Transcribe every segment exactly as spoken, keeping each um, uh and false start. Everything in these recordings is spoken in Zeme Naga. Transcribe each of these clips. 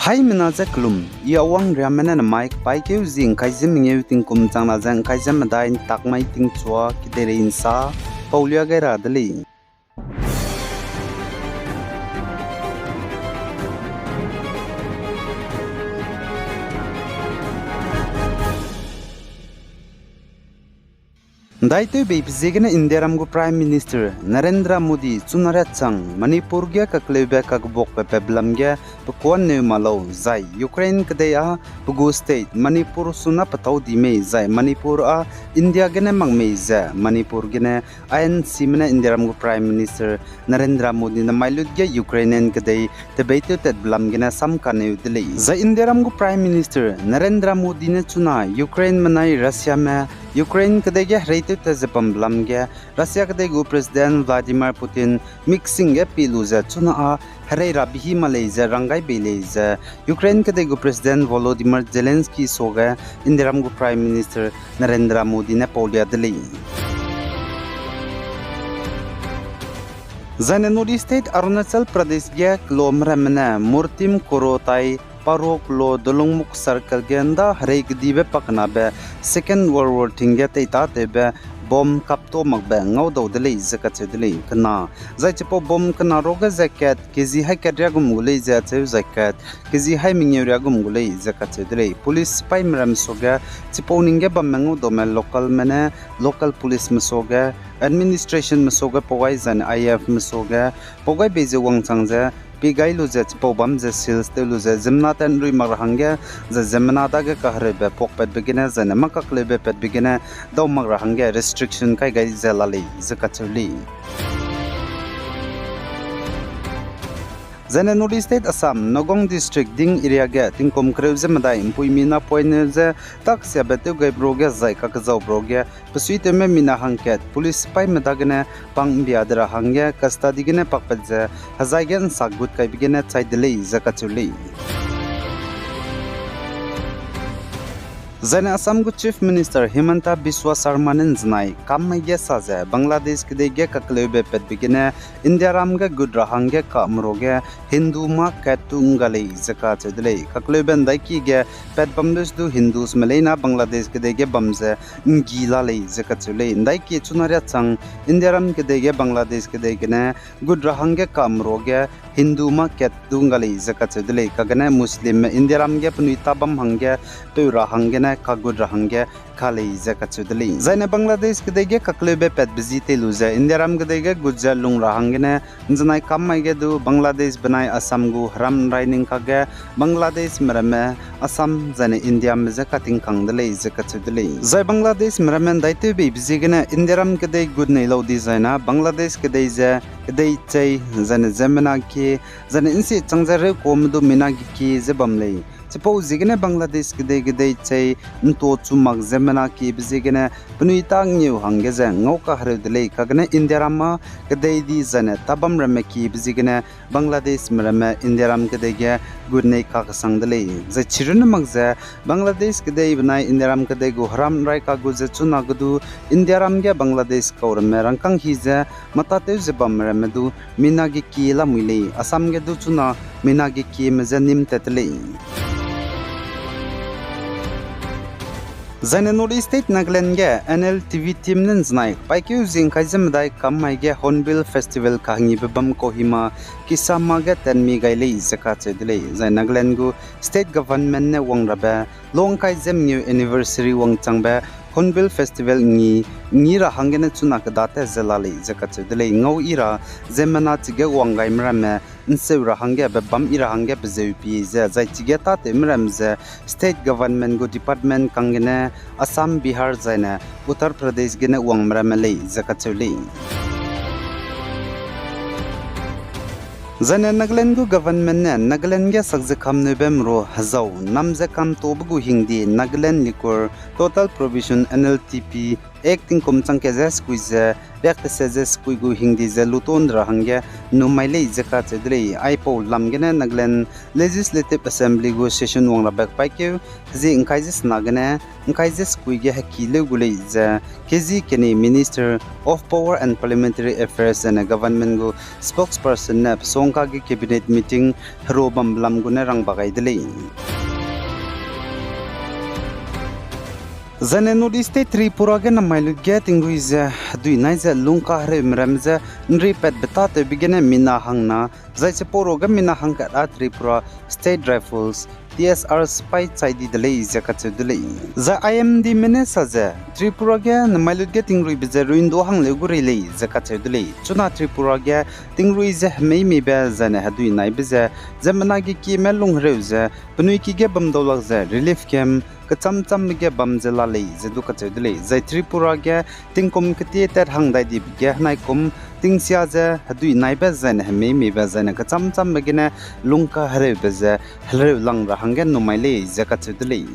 Haimena ze kelum, I Awang Riame ne namai kepaîkeu zi ngkai ze mengeu tingkum changna ze ngkai ze medai ntak mai tingchua kedeirei nsa paulia gai ra de lei. Ndaitew beibe ziegene Indiaram gu Prime Minister Narendra Modi chuna riachang Manipur ge kakleube kakbuakbe patbe lam ge pekuan neu ma lau zai Ukraine kedei â pe gu state Manipur suna petâu di mei zai Manipur â India gene mak mei ze Manipur gene ainsime ne Indiaram gu Prime Minister Narendra Modi ne mai lut ge Ukrainian kedei tebeitew tatbe lam gene sam kaneu de lei. Zai Indiaram gu Prime Minister Narendra Modi ne chuna Ukraine menai Russiame Ukraine kedei ge hereitew tat ze bambe lam ge Russia kedei gu President Vladimir Putin mik sing ge pi lu ze chuna â herei rabe hi ma lei ze rang gai bei lei ze Ukraine kedei gu President Volodymyr Zelensky suage Indiaram gu Prime Minister Narendra Modi ne paulia de lei. Zaine North East State Arunachal Pradesh ge kelome ramme ne Murtim Koro tai Paro Klo Dolungmukh Circle ge nda herei kedibe pakenabe Second World War ting ge teitâtewbe bomb kapto makbe ngaudau de lei ze kacheu de lei kena. Zai chipau bomb kena ruage ze kat kezi hai kat riagum gu lei ze acheu zai kat kezi hai mengeu riagum gu lei ze kacheu de lei. Police sipaime ramme suage chipau ning ge bamme ngaudaume localme ne local policeme suage administrationme suage pau gai zaine I Fme suage pau gai bei ze wangchang ze pi gai lu ze chipau bam ze seals tew lu ze ziemmena tat nrui mak ra hangge, zai ziemmena dage kahereube puakpatbe gene zaine mâ kakleube patbe gene dau mak ra hangge restriction kai gai ze la lei ze kacheu lei. Zaine North East State Assam, Nagaon District Ding area ge tingkum kereu ze medai mpuimi napoine ze taksiabe tewgaibe ruage zai kakezaube ruage pesuitewme mina hangkat police sipaime dagene pang mbia de ra hangge custody gene pakpat ze hezai ge nsak gut kaibe gene chai de lei ze kacheu lei. Zaine Assam gu Chief Minister Himanta Biswa Sarma ne nzenai kam mai ge sa ze Bangladesh kedei ge kakleube patbe gene Indiaram ge gut ra hangge kameruage Hindu mâ kat tu ngga lei ze kacheu de lei. Kakleube ndaiki ge pat bam lus du Hindusme leina Bangladesh kedei ge bam ze nggi la lei ze kacheu lei. Ndaiki chuna riachang Indiaram kedei ge Bangladesh kedei gene gut ra hangge kameruage Hindu mâ kat du ngga lei ze kacheu de lei. Kagene Muslimme Indiaram ge penui ta bam hangge peu ra hanggene kagut ra hangge ka lei ze kacheu de lei. Zaine Bangladesh kedei ge kakleube patbe zi tei lu ze Indiaram kedei ge gut ze lung ra hanggene nzenai kam mai ge du Bangladesh benai Assam gu heram nrai ning kakge Bangladeshme ramme Assam zaine Indiame je katingkang de lei ze kacheu de lei. Zai Bangladeshme ramme ndaitew beibe ziegene Indiaram kedei gut nei lau di zaina Bangladesh kedei ze kedei chei zaine ziemmena kie zaine nsi chang ze reukuame du mina gekie ze bam lei. Chipau ziegene Bangladesh kedei kedei chei nto chu mak ziemmena kiebe ziegene penui ta ngeu hangge ze ngau kahereu de lei. Kagene Indiaram â kedei di zaine ta bam ramme kiebe ziegene Bangladeshme ramme Indiaram kedei ge gut nei kakesang de lei. Zai chirunne mak ze Bangladesh kedei benai Indiaram kedei gu heram nrai kagut ze chuna ge du Indiaram ge Bangladesh kau ramme rangkâng hi ze matatew ze bamme ramme du mina gekie lamui lei. Assam ge du chuna mina gekieme je nîm tat te lei. Zaine North East State Nagaland ge N L T V team ne nzenai paîkeu zingkai ze medai kam mai ge Hornbill Festival kahangibe bam Kohima Kisama ge tatmi gai lei ze kacheu de lei. Zai Nagaland gu state government ne wang rabe lungkai ze mengeu anniversary wangchangbe Hornbill Festival ngi, ngi ra hanggene chuna kedate ze la lei ze kacheu de lei. Ngau i ra ziemmena chige wang gaime ramme nseu ra hangge be bam i ra hangge pezeu pie ze, zai chige tâtewme ramme ze state government gu department kang gene Assam, Bihar zaine Uttar Pradesh gene wangme ramme lei ze kacheu lei. Zaine Nagaland gu government ne Nagaland ge sak ze kamneube meru hezau nam ze kamtobe gu hingde Nagaland Liquor Total Prohibition, N L T P, Act tingkum changkat ze sekui ze riak tese ze sekui gu hingdi ze luton ra hangge numai lei ze kacheu de lei. Aipau lam gene Nagaland Legislative Assembly gu session wang rabe paîkeu, hezie ngkai ze sena gene ngkai ze sekui ge heki leu gu lei ze, kezi keni Minister of Power and Parliamentary Affairs zene government gu spokesperson ne pesongka ge cabinet meeting hero bambe lam gune rangba gai de lei. Zaine North East State Tripura ge namai lut ge tingrui ze hedui nai ze lungka hereu merem ze nri patbe tâtewbe gene mina hangna, zai chipau ruage mina hangkat â Tripura State Rifles, T S R sipai chai di de lei ze kacheu de lei. Zai I M D mene sa ze, Tripura ge namai lut ge tingruibe ze ruindo hangleu gu rei lei ze kacheu de lei. Chuna Tripura ge tingrui ze hemeimeibe zaine hedui naibe ze, ziemmena ge kieme lung hereu ze, penui ki ge bam dau lak ze relief camp kechâm châmbe ge bam ze la lei ze du kacheu de lei. Zai Tripura ge tingkum ketie tat hang dai dibe ge henaikum tingsia ze hedui naibe zaine hemeimeibe zaine kechâm châmbe gene lungka hereube ze hereu lang ra hangge numai lei ze kacheu de lei.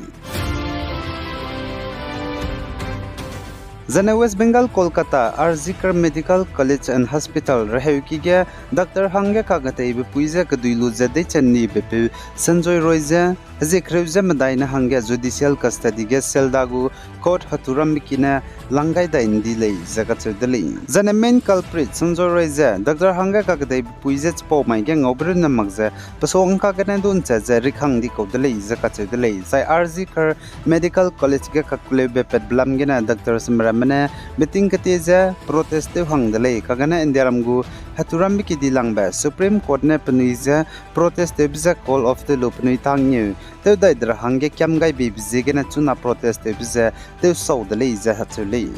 Zaine West Bengal, Kolkata, R G Kar Medical College and Hospital reheuki ge doctor hangge kaketeibe pui ze kedui lu ze deichen nibepeu Sanjoy Roy ze hezie kereu ze medai ne hangge judicial custody ge Sealdah gu court heturambe ki ne lang gai dai ndi lei ze kacheu de lei. Zaine main culprit Sanjoy Roy ze doctor hangge kaketeibe pui ze chipau mai ge ngaube runne mak ze pesongka gene du nchat ze rikhang di kau de lei ze kacheu de lei. Zai R G Kar Medical College ge kakleube patbe lam gene doctors meramme ne meeting ketie ze protest tew hang de lei. Kagene Indiaram gu heturambe ki dilangbe Supreme Court ne penui ze protest tewbe ze call off tew lu penui tangngeu tew dai de ra hangge kiam gai beibe ziegene chuna protest tewbe ze tew sau de lei ze hacheu lei.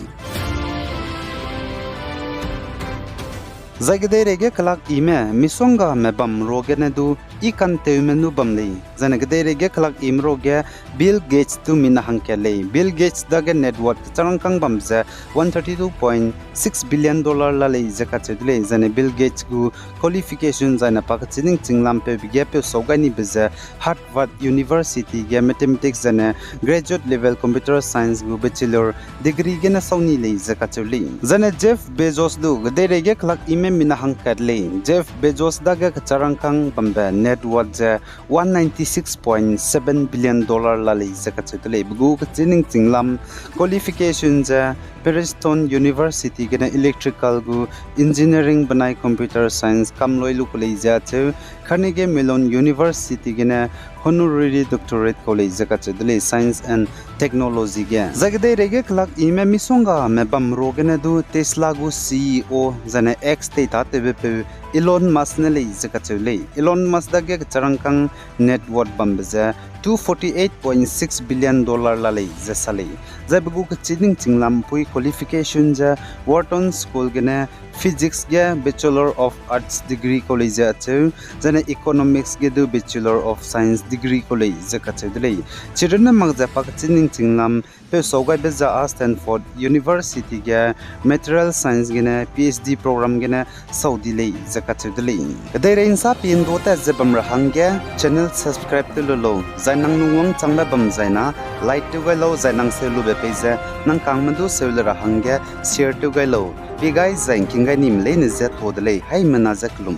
Zai kedeireige kelak ime misonggame bam ruagene du i kantewme nu bam lei. Zaine kedeireige kelak ime ruage Bill Gates du mina hangkat lei. Bill Gates dage net worth kecharangkâng bam ze one thirty two point six billion dollar la lei ze kacheu de lei. Zaine Bill Gates gu qualification zaine pa kechi ningching lam peube ge peu sau gai nibe ze Harvard University ge mathematics zaine graduate level computer science gu bachelor degree gene sau ni lei ze kacheu lei. Zaine Jeff Bezos du kedeireige kelak ime mina hangkat lei. Jeff Bezos dage kecharangkâng bambe net worth ze one ninety six point seven billion dollar la lei ze kacheu de lei. Pe gu kechi ningching lam qualification ze Princeton University gene electrical gu engineering benai computer science kamloi lu ku lei ze acheu, Carnegie Mellon University gene honorary doctorate kau lei ze kacheu de lei science and technology ge. Zai kedeireige kelak ime misonggame bam ruagene du Tesla gu C E O zaine X teitatewbepeu Elon Musk ne lei ze kacheu lei. Elon Musk dage kecharangkâng net worth bambe ze two forty eight point six billion dollar la lei ze sa lei. Zai pe gu kechi ningching lam pui qualification ze Wharton School gene physics ge Bachelor of Arts degree kau lei ze acheu, zaine economics ge du Bachelor of Science degree kau lei ze kacheu de lei. Chirunne mak ze pa kechi ningching lam peu sau gaibe ze â Stanford University ge material science gene P H D program gene sau di lei ze kacheu de lei. Kedeirei nsa pin du tat ze bam ra hangge channel subscribe tew lu lau, zai nang nung wangchangbe bam zaina like tew gai lau, zai nang seu lube pei ze nang kangme du seu le ra hangge share tew gai lau. Pi gai zai ngking gai nime leine ze to de lei, haimena ze kelum.